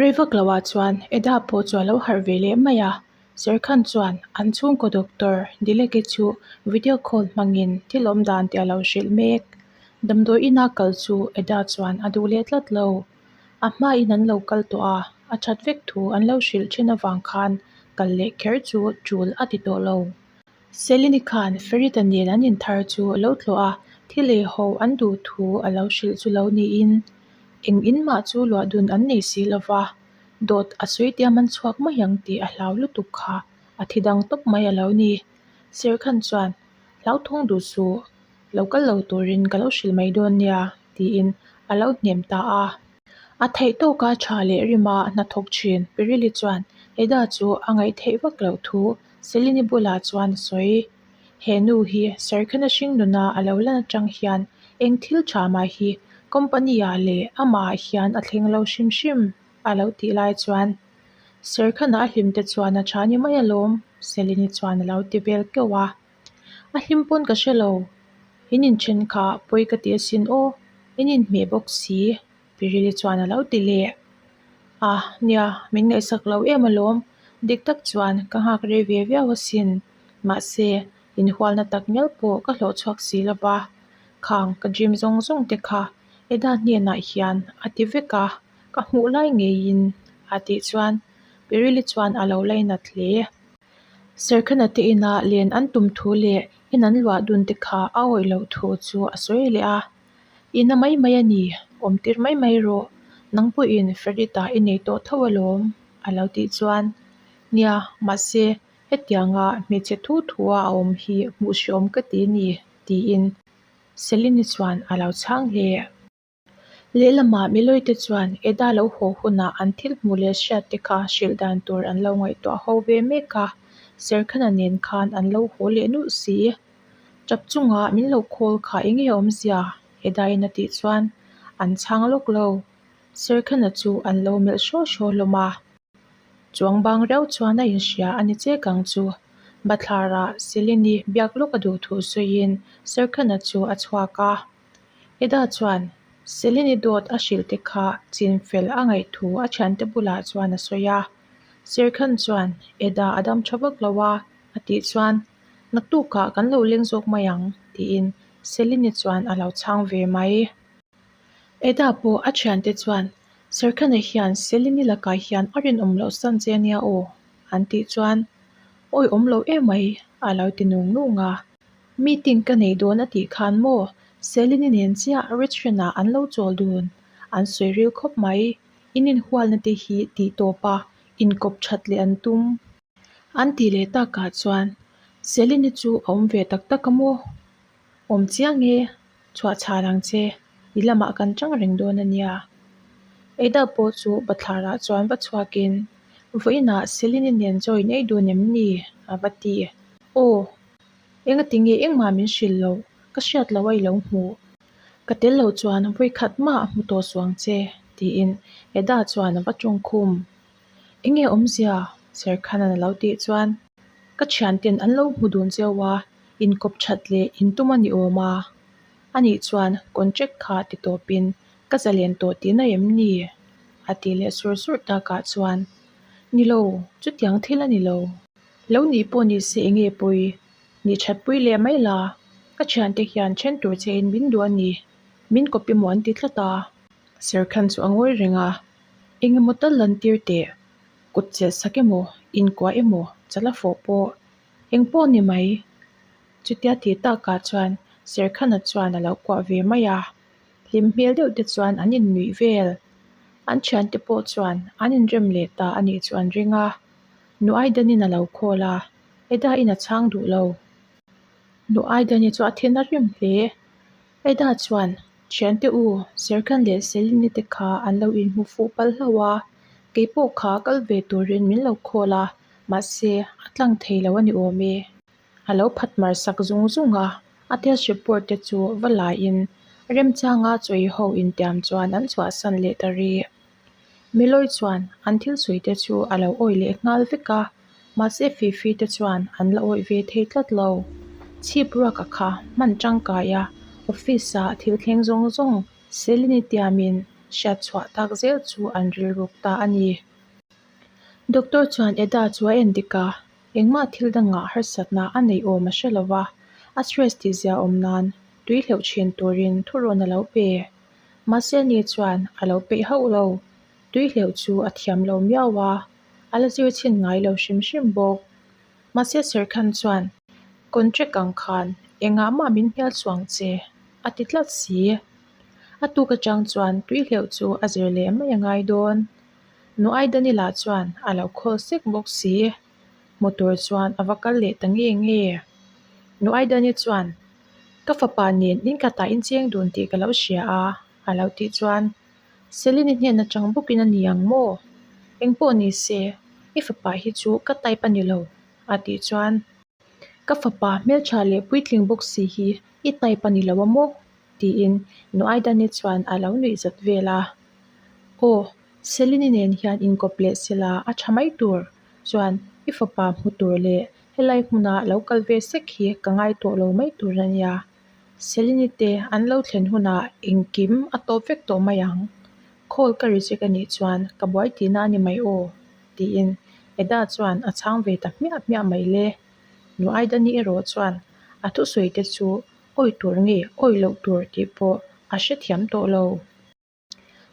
Rei vak loah chuan Eda pawh chu a lo harh ve leh mai a, Serkhan chuan an chhungkaw doctor Dilek-i chu video call hmangin thil awm dan te a lo hrilh mek. Damdawi ina kal chu Eda chuan a duh leh tlat lo. A hmain an lo kal tawh a, a that vek thu an lo hrilh thin avang khan kal leh kher chu tul a ti tawh lo. Selini khan Ferita nen an inthar chu a lo tlawh a, thil ei ho an duh thu a lo hrilh chu lo niin eng in mah chu luah dun an nei si lo va, dawt a sawi tiam an chhuak mai ang tih a hlau lutuk kha a thi dang tawp mai a lo ni. Serkhan chuan, Hlauthawng duh suh, lo kal lo turin ka lo hrilh mai dawn nia, tiin a lo hnem ta a. A theih tawka tha leh rima hnathawk thin Pirili chuan Eda chu a ngaih theih vak loh thu Selini bulah chuan a sawi. He nu hi Serkhana hringnuna a lo lan atang hian eng thil tha mah hi company ah leh amah ah hian a thleng lo hrim hrim a lo tih lai chuan Serkhana a hlim te chuan a tha ni mai alawm Selini chuan a lo ti vel keuh a. A hlim pawn ka hre lo, in inthen kha pawi ka ti asin aw, in inhmeh bawk si, Pirili chuan a lo ti leh. A, nia, min ngaihsak lo em alawm, dik tak chuan ka nghak rei ve viau asin, mahse, inhualna tak ngial pawh ka hlawh chhuak si lo va, khang ka dream zawng zawng te kha Eda hnenah hian a ti vek a, ka hmuh lai ngeiin a tih chuan Pirili chuan a lo lainat hle. Serkhana te inah len an tum thu leh in an luah dun te kha a awih loh thu chu a sawi leh a. I na mai mai a ni, awm tir mai mai rawh, nang pawhin Ferita i nei tawh tho alawm a lo tih chuan, Nia, mahse hetianga hmeichhe thu thua a awm hi hmuh hreawm ka ti a ni tiin Selini chuan a lo chhang hle. Lehlamah Miloite chuan Eda lo haw hunah an thil hmuh leh hriat te kha hrilh dan tur an lo ngaihtuah ho ve mek a, Serkhana nen khan an lo haw leh nulh si. Tap chungah min lo call kha enge awmzia? Eda-in a tih chuan an chhang lawk lo. Serkhana chu an lo melh hraw hraw hlawm a. Chuang bang reuh chuan a inhria a ni chek ang chu. Bathlarah Selini biak lawk a duh thu sawiin Serkhana chu a chhuak a. Eda chuan Selini dawt a hrilh te kha chin fel a ngaih thu a thiante bulah chuan a sawi a. Serkhan chuan Eda a dam tha vak lo a, a tih chuan naktukah kan lo leng zawk mai ang tiin Selini chuan a lo chhang ve mai. Eda pawh a thiante chuan Serkhana hian Selini lakah hian a rinawm loh san che ania aw an tih chuan awi awm lo emai a lo ti nung nung a. Meeting ka nei dawn a tih khan maw Selini nen chiah restaurant ah an lo chawl dun an sawi ril khawp mai. In inhualna te hi tih tawp a inkawp that leh an tum. An tih leh takah chuan Selini chu a awm ve tak tak a maw? Awm chiang e, chhuah chhan ang che, i lamah kan chang reng dawn a nia. Ada pawh chu bathlarah chuan va chhuakin vawiinah Selini nen chaw in ei dun em ni? a va ti. Aw, engati nge engmah min hrilh loh, ka hriat loh a i lo hmuh. Ka tel lo chuan vawikhat mah a hmu tawh suang che, tiin Eda chuan a va tawng khum. Enge awmzia? Serkhanan a lo tih chuan ka thianten an lo hmu dun cheu a, inkawp that leh intum a ni awm a. Anih chuan contract kha ti tawpin ka zalen tawh tihna em ni? a ti leh sur sur takah chuan, Ni lo, chutiang thil a ni lo. Lo nih pawh ni se enge pawi? Ni that pui leh mai la, ka thiante hian then tur che in min duh a ni, min kawp emaw an ti tlat a. Serkhan chu a ngawi reng a, engemaw tal lan tir teh, kut chelh sak emaw, inkuah emaw, chala fawh pawh, eng pawh ni mai. Chutia tih takah chuan Serkhana chuan a lo kuah ve mai a, hlim hmel deuh te chuan an innuih vel. An thiante pawh chuan an inrem leh ta a nih chu an ring a. Nu Aidanin a lo call a, Eda in a chhang duh lo. Nu Aidani chu a thin a rim hle. Eda chuan, Thiante u, Serkhan leh Selini te kha an lo inhmu fuh palh hlauh a, kei pawh kha kal ve turin min lo call a, mahse a tlang thei lo a ni awm e. A lo phat mar sak zung zung a, a test report te chu va laiin remchanga chawi ho intiam chuan an chhuahsan leh ta rih. Milawi chuan an thil sawi te chu a lo awih leh nghal vek a, mahse Fifi te chuan an la awih ve thei tlat lo. Chhip ruaka kha hman tangkai a, office ah thil thleng zawng zawng Selini tiamin hriat chhuah tak zel chu an rilruk ta a ni. Doctor chuan Eda chu a en dik a, engmah thil dangah harsatna a neih awm a hre lo va, a stress tih zia awm nan tui hleuh thin turin thurawn a lo pe. Mahse ni chuan a lo peih hauh lo, tui hleuh chu a thiam lo miau a, a la zir chhin ngai lo hrim hrim bawk. Mahse Serkhan chuan contract ang khan engah mah min hmel chuang che a ti tlat si. A tuk atang chuan tui hleuh chu a zir leh mai a ngai dawn. Nuaidani lah chuan a lo khawl sek bawk si. Hmu tur chuan a va kal leh ta nge nge. Nuaidani chuan, Ka fapa nen in khatah in cheng dun tih ka lo hria a, a lo tih chuan Selini hnen atang bawkin a ni ang maw? Engpawh ni se, i fapa hi chu ka type a ni lo, a tih chuan. Ka fapa hmeltha leh puitling bawk si hi i type a ni lo a maw? tiin Nuaidani chuan a lo nuih zat vel a. Aw, Selini nen hian inkawp leh sela a tha mai tur chuan i fapa hmu tur leh helai hmuna lo kal ve sek hi ka ngai tawh lo mai tur a nia. Selini te an lo thlen hunah engkim a tawp vek tawh mai ang. Call ka reject a nih chuan ka buai tihna a ni mai aw, tiin Eda chuan a chhang ve ta hmiah hmiah mai le. Nu Aidani erawh chuan a thusawi te chu awi tur nge awi loh tur tih pawh a hrethiam tawh lo.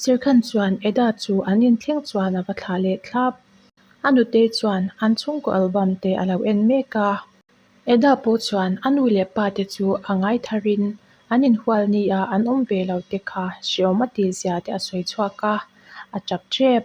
Sirkhan chuan Eda chu an inthleng chuan a va thlah leh thlap. A nutei chuan an chhungkaw album te a lo en mek a. Eda pawh chuan a nu leh pa te chu a ngai tharin an inhual nia an awm ve lo te kha hreawm a tih zia te a sawi chhuak a, a tap tep.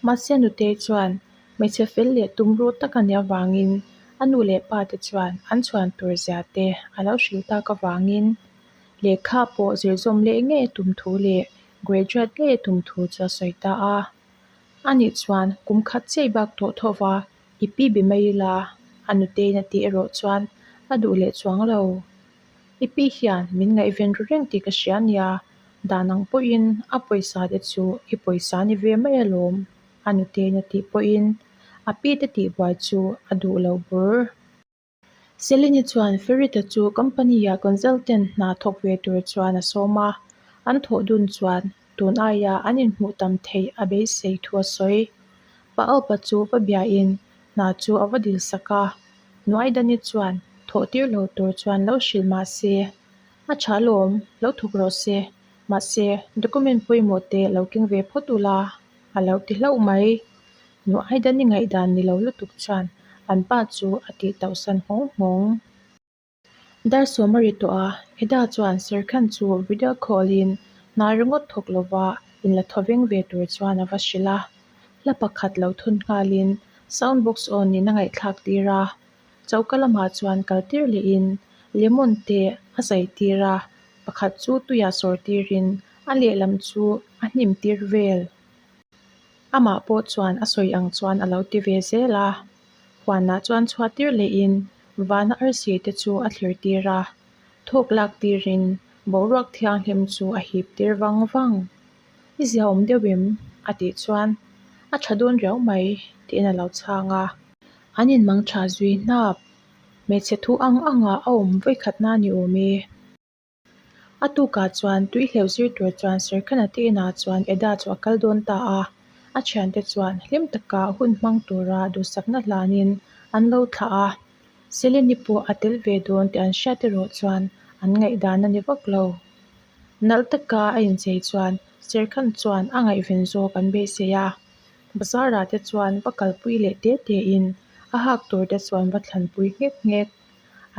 Mahse nutei chuan hmeichhe fel leh tum ruh tak a nih avangin a nu leh pa te chuan an chhuan tur zia te a lo hrilh tak avangin Lehkha pawh zir zawm leh ngei a tum thu leh graduate ngei a tum thu chu a sawi ta a. Anih chuan kum khat chiah i bak tawh tho va, i pi be mai ila, a nuteiin a tih erawh chuan a duh leh chuang lo. I pi hian min ngaihven ru reng tih ka hria nia, dan ang pawhin a pawisa te chu i pawisa ni ve mai alawm, a nuteiin a tih pawhin a pi te tihbuai chu a duh lo bur. Selene chuan Ferita chu company-a consultant hna thawk ve tur chuan a sawm a, an thawh dun chuan tun aia an inhmuh tam theih a beisei thu a sawi. Pa Alpa chu va biain hna chu a va dil sak a, Nuaidani chuan thawh tir lo tur chuan lo hrilh mah se, A tha alawm, lo thawk rawh se, mahse document pawimawh te lo keng ve phawt ula, a lo ti hlauh mai. Nuaidani ngaihdan ni lo lutuk chuan an pa chu a tih tauhsan nghawng nghawng. Dar sawm a ri tawh a, Eda chuan Serkhan chu video call in hna ringawt thawk lova inla thawveng ve tur chuan a va hrilh a. Hla pakhat lo thun nghalin sound box on in a ngaihthlak tir a, choka lamah chuan kal tir lehin lemon te a zai tir a, pakhat chu tuiah sawr tirin a lehlam chu a hnim tir vel. Amah pawh chuan a sawi ang chuan a lo ti ve zel a, huanah chuan chhuah tir lehin vana arsi te chu a thlir tir a, thawk lak tirin boruak thianghlim chu a hip tir vang vang. I ziaawm deuh em? a tih chuan a tha dawn riau mai tiin a lo chhang a. An inmang tha zui hnap. Hmeichhe thu ang anga a awm vawikhatna ni awm e. A tukah chuan tui hleuh zir tur chuan Serkhana te inah chuan Eda chu a kal dawn ta a, a thiante chuan hlim taka hun hmang tura duhsakna hlanin an lo thlah a. Seleni pawh a tel ve dawn tih an hriat erawh chuan an ngaihdan a ni vak lo. Nalh taka a inchei chuan Serkhan chuan a ngaihven zawk an beisei a, bazar-ah te chuan va kalpui leh te tein a hak tur te chuan va thlanpui nghek nghek.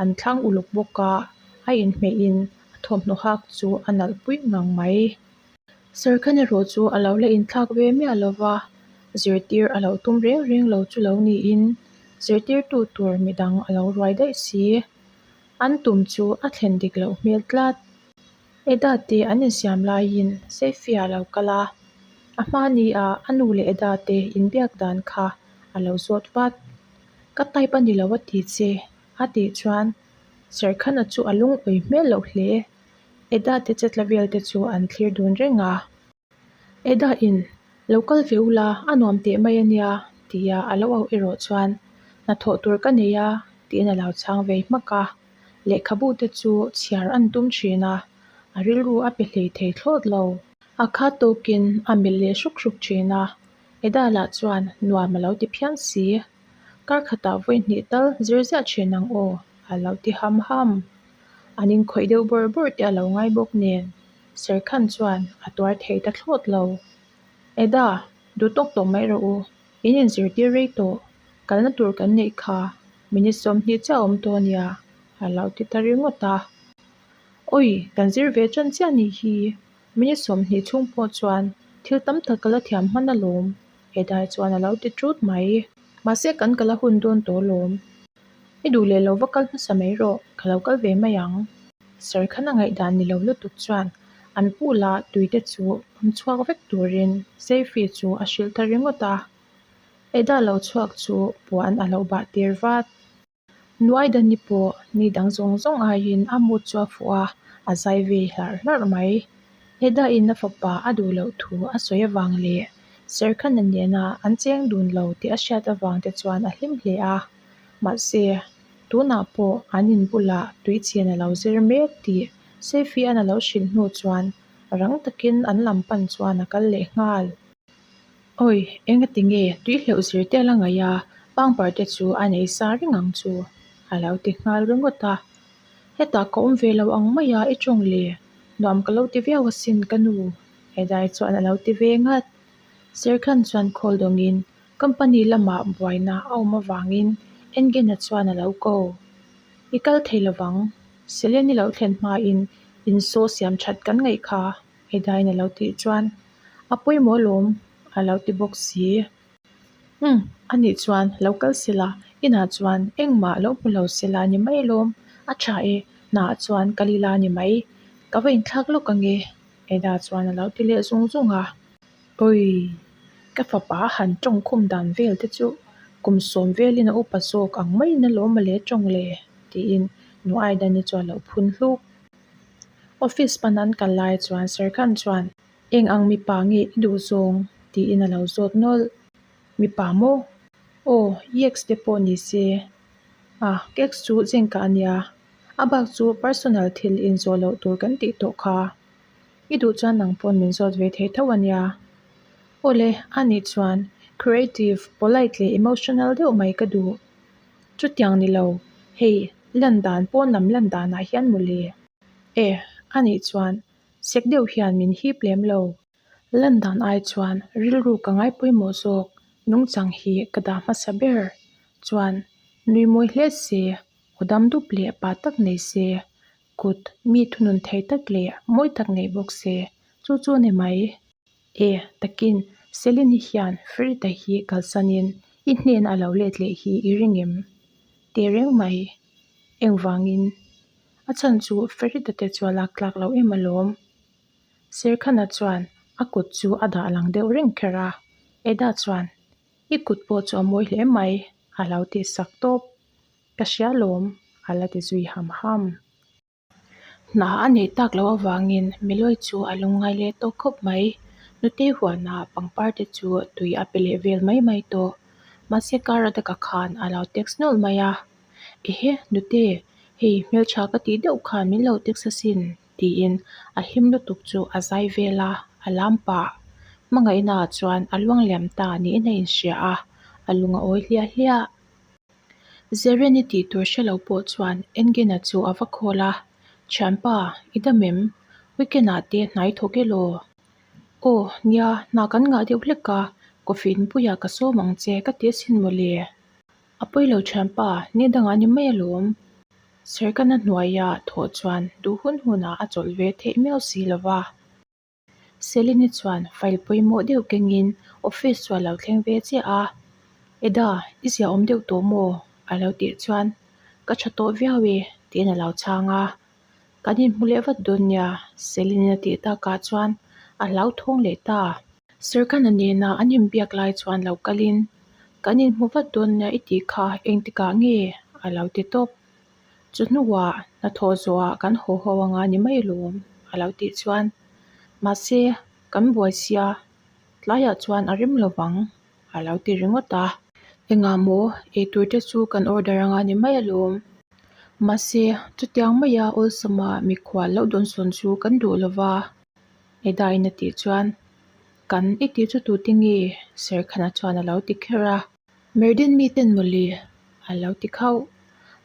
An thlang uluk bawk a, a inhmeihin a thawmhnaw hak chu a nalh pui ngang mai. Serkhan erawh chu a lo la inthlak ve miah lo va, zirtir a lo tum reng reng lo chu lo niin zirtirtu tur midang a lo ruai daih si. An tum chu a thlen dik loh hmel tlat. Eda te an insiam laiin Safia a lo kal a, a hma nia a nu leh Eda te inbiak dan kha a lo zawt vat. Ka type a ni lo a ti che, a tih chuan Serkhana chu a lungawi hmel loh hle. Eda te chetla vel te chu an thlir dun reng a. Eda in, Lo kal ve ula, a nuam teh mai a nia, tia a lo auh erawh chuan hnathawh tur ka nei a, tiin a lo chhang vei hmak a. Lehkhabu te chu chhiar an tum thin a, a rilru a pe hlei thei thlawt lo. A khat tawkin a melh leh hruk hruk thin a, Eda lah chuan nuam a lo ti phian si. Kar khatah vawi hnih tal zir ziah thin ang aw, a lo ti ham ham. An inkhawih deuh bawrh bawrh te a lo ngai bawk nen, Serkhan chuan a tuar thei ta thlawt lo. Eda, duh tawk tawh mai rawh u, in inzirtir rei tawh, kalna tur kan neih kha, minute 20 chiah a awm tawh a nia, a lo ti ta ringawt a. Awi, kan zir ve tan chiah nih hi, minute 20 chhung pawh chuan thil tam tak ka la thiam hman alawm, Edai chuan a lo ti ṭut mai. Mahse kan kal a hun dawn tawh alawm. I duh leh lo va kal hmasa mai rawh, ka lo kal ve mai ang. Serkhana ngaihdan ni lo lutuk chuan an pool-a tuite chu pawm chhuak vek turin Seifi chu a hrilh ta ringawt a. Eda lo chhuak chu puan a lo bah tir vat. Nuaidani pawh ni dang zawng zawng aiin a mut chu a fuh a, a zai ve hlarh hlarh mai. Eda-in a fapa a duh loh thu a sawi avang leh Serkhana nena an cheng dun lo tih a hriat avang te chuan a hlim hle a. Mahse, tunah pawh an in bulah tuichhian a lo zir mek tih Seifi-an a lo hrilh hnu chuan rang takin an lam pan chuan a kal leh nghal. Awi, engati nge tui hleuh zir te a la ngaih a, pangpar te chu a nei sa reng ang chu, a lo ti nghal ringawt a. Hetah ka awm ve lo ang mai a, i tawng le, nuam ka lo ti viau asin ka nu, Edai chuan a lo ti ve ngat. Serkhan chuan khawl dawngin company lamah buaina a awm avangin Engena chuan a lo ko. I kal thei lovang, Seleni lo thlen hmain insaw siam that kan ngaih kha, Edaiin a lo tih chuan A pawimawh alawm, a lo ti bawk si. Umm, anih chuan lo kal sela, inah chuan engmah lo hmu lo sela ni mai alawm, a tha e, hnaah chuan kal ila ni mai, ka va inthlak lawk ange, Eda chuan a lo ti leh zung zung a. Awi, ka fapa han tawngkhum dan vel te chu kum sawm velin a upa zawk ang maiin alawm mawle tawng le, tiin Nu Aidani chu a lo phun hluk. Office pan an kal lai chuan Serkhan chuan Eng ang mipa nge i duh zawng? tiin a lo zawt nawlh. Mipa maw? Aw, i ex te pawh ni se. Ah, ka ex chu Zengka a nia. A bak chu personal thil inzawh loh tur kan tih tawh kha. I duh chuan nang pawn min zawt ve thei tho a nia. Awle, a nih chuan creative, polite leh emotional deuh mai ka duh. Chutiang ni lo, hei lan dan pawn lam lan danah hian mawle. E, a nih chuan sek deuh hian min hip lem lo. Lan dan ai chuan rilru ka ngai pawimawh zawk, nungchang hi ka dah hmasa ber. Chuan nui mawi hle se, aw dam dup leh pa tak nei se, kut mi thunun thei tak leh mawi tak nei bawk se, chu chu a ni mai. E, takin Selene hian Frida hi kalsanin i hnena a lo let leh hi i ring em? Teh reng mai. Engvangin? A chhan chu Frida te chu a lak tlak lo em alawm. Serkhana chuan a kut chu a dah lang deuh reng kher a, Eda chuan, I kut pawh chu a mawi hle mai, a lo tih sak tawp. Ka hria lawm, a la ti zui ham ham. Hna a neih tak loh avangin Milawi chu a lungngai leh tawk khawp mai. Nutei huanah pangpar te chu tui a pe leh vel mai mai tawh. Mahse Karadaka khan a lo text nawlh mai a, Ehe, Nute, hei hmeltha ka tih deuh khan min lo text asin, tiin a hlim lutuk chu a zai vel a, a lam pah. Hmangaihnaah chuan a luangliam ta niin a inhria a, a lung a awi hliah hliah. Zereni tih tur hre lo pawh chuan Engina chu a va khawl a, Thianpa, i dam em? Weekend ah te hnai thawk elaw? Aw, nia, hna kan ngah deuh hlek a, coffee inpuiah ka sawm ang che ka ti asin mawle. A pawi lo thianpa, ni dangah ni mai alawm. Serkana hnuaia thawh chuan duh hun hunah a chawlh ve theih miau si lova. Selene chuan file pawimawh deuh kengin office chu a lo thleng ve chiah a, Eda, i ziahawm deuh tawh maw? a lo tih chuan, Ka tha tawh viau e, tiin a lo chhang a. Kan inhmu leh vat dawn nia, Selene a tih takah chuan a hlauthawng leh ta. Serkana nena an inbiak lai chuan lo kalin, Kan inhmu vat dawn nia i tih kha engtikah nge? a lo ti tawp. Chu hnuah hnathawh zawhah kan haw ho anga ni mai alawm a lo tih chuan mahse kan buai sia tlaiah chuan a rem lo vang a lo ti ringawt a. Engah maw eitur te chu kan order anga ni mai alawm mahse chutiang maia awlsama mikhual lo dawnsawn chu kan duh lo va. Eda-in a tih chuan, Kan i tih chu tute nge? Serkhana chuan a lo ti kher a. Merdin miten mawle a lo ti khauh.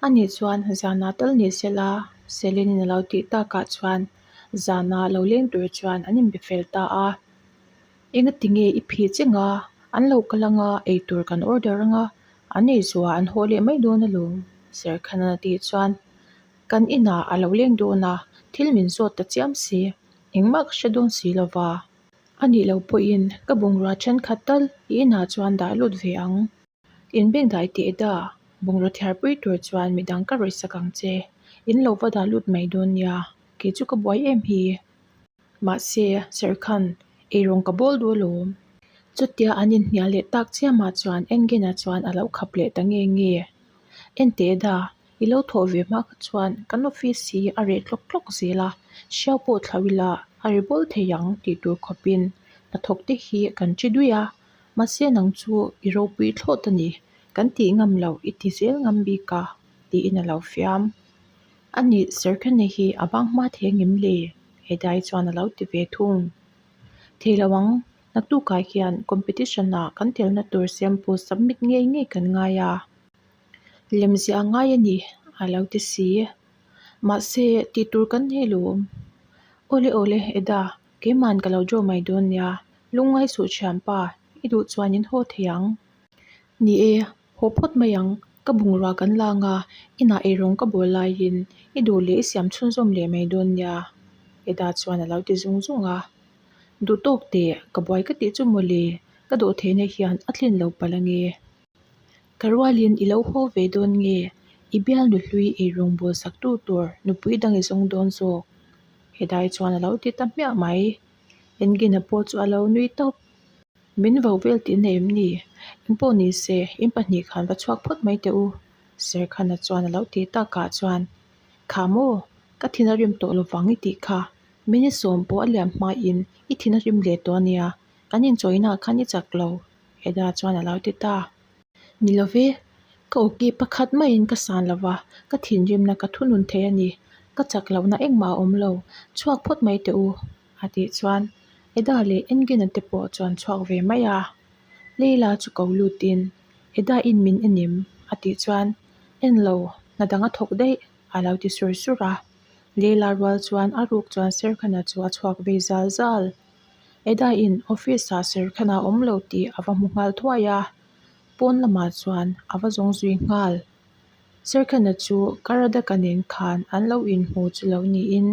Ani chuan zanah tal ni sela, Selin-in a lo tih takah chuan zanah lo leng tur chuan an inbe fel ta a. Engati nge i phih cheng a, an lo kal anga eitur kan order anga an eizuah an haw leh mai dawn alawm, Serkhanan a tih chuan kan inah a lo leng dawn a, thil min zawt ta chiam si, engmah ka hre dawn si lova. A nih loh pawhin ka bungrua thenkhat tal i inah chuan dah lut ve ang. In bengdai teh da, bungraw thiarpui tur chuan midang ka rawih sak ang che. In lo va dah lut mai dawn nia, kei chu ka buai em hi. Mahse, Serkhan, eirawng ka bawl duh alawm. Chutia an inhnial leh tak chiamah chuan Engena chuan a lo khap leh ta nge nge. En teh da, I lo thawh ve hma kha chuan kan office hi a reh tlawk tlawk zel a, hriau pawh thlau ila a ri bawl thei ang tih tur khawpin hnathawk te hi kan chi duih a, mahse nang chu i ropui thlawt a ni, kan tih ngam loh i ti zel ngam bik a tiin a lo fiam. A nih Serkhani hi a bang hma thei angem le? Hedai chuan a lo ti ve thung. Thei lo ang, naktukah hian competition ah kan telna tur sample submit ngei ngei kan ngai a. Lemziah a ngai a ni, a lo ti si. Mahse, tih tur kan nei lawm. Awle awle, Eda, keima'n ka lo draw mai dawn nia, lungngai suh thianpa, i duh chuan in haw thei ang. Ni e, haw phawt mai ang, ka bungrua kan la anga, inah eirawng ka bawl laiin i duh leh i siam chhunzawm leh mai dawn nia, Eda chuan a lo ti zung zung a. Duh tawk teh, ka buai ka tih chu mawle, ka dawh theihna hian a tlin lo palh ange. Ka rualin i lo haw ve dawn nge? I bialnu hlui eirawng bawl sak tu tur nupui dang i zawng dawn zawk? Hedai chuan a lo ti ta hmiah mai. Engina pawh chu a lo nui tawp. Min vo vel tihna em ni? Engpawh ni se, in pahnih khan va chhuak phawt mai teh u, Serkhana chuan a lo ti takah chuan, Kha maw, ka thin a rim tawh lovang i tih kha. Minute sawm pawh a liam hmain i thin a rim leh tawh a nia, kan inchawina khan i chak lo. Eda chuan a lo ti ta. Ni lo ve, ka awki pakhat maiin ka san lo va, ka thinrimna ka thunun thei a ni. Ka chak lohna engmah a awm lo, chhuak phawt mai teh u, a tih chuan Eda leh Engina te pawh chuan chhuak ve mai a. Leila chu ko lutin, Eda in min en em? a tih chuan, En lo, hna dang a thawk daih, a lo ti sur sur a. Leila rual chuan a ruk chuan Serkhana chu a chhuak vei zal zal. Eda-in office-ah Serkhana awm lo tih a va hmu nghal thuai a, pawn lamah chuan a va zawng zui nghal. Serkhana chu Karadaka nen khan an lo inhmu chu lo niin.